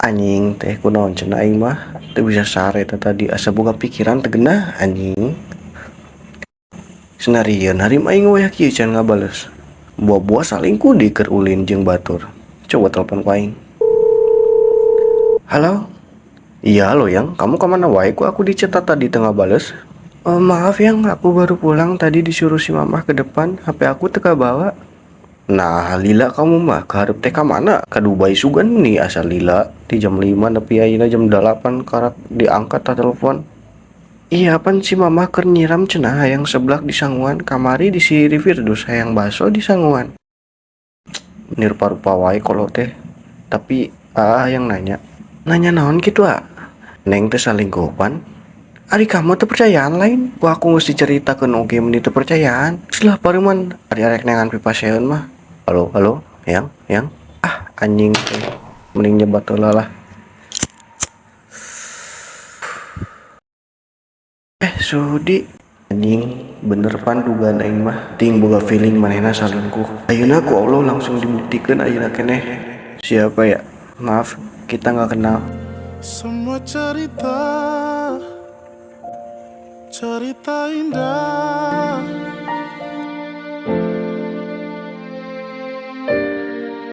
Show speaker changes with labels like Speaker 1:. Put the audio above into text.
Speaker 1: Anjing teh kunaon cenah aing mah teu bisa sare teh tadi asa boga pikiran teu genah anjing. Senarieun harim aing wayah kieu can ngabales. Buah-buah salingkuh deui keur ulin jeung batur. Coba telepon ku aing. Halo? Iya halo yang, kamu kemana wae ku aku di chat tadi teu ngabales? E, maaf yang, aku baru pulang tadi disuruh si mamah ke depan, HP aku teu kabawa. Nah lila kamu mah kahareup teh ka mana? Ka Dubai sugan nih asa lila di jam 5 nepi ayeuna jam 8 karak diangkat tah telepon. Iya pan si mamah keur nyiram cenah hayang seblak di sanguan, kamari di si Firdus hayang baso di sanguan. Meni rupa-rupa wae kolot teh. Tapi ah yang nanya. Nanya naon kitu ah? Neng teh salingkuh pan? Ari kamu teu percayaan lain? Ku aku geus diceritakeun oge meni teu percayaan. Geus lah pareuman ari arek neangan pipaseun mah. Halo halo yang yang ah anjing teh mending nyebat heula lah. Eh sudi anjing bener pan dugaan aing mah ting boga feeling manehna salingkuh. Ayeuna ku Allah langsung dibuktikeun ayeuna keneh. Siapa ya? Maaf, kita nggak kenal.
Speaker 2: Semua cerita, cerita indah.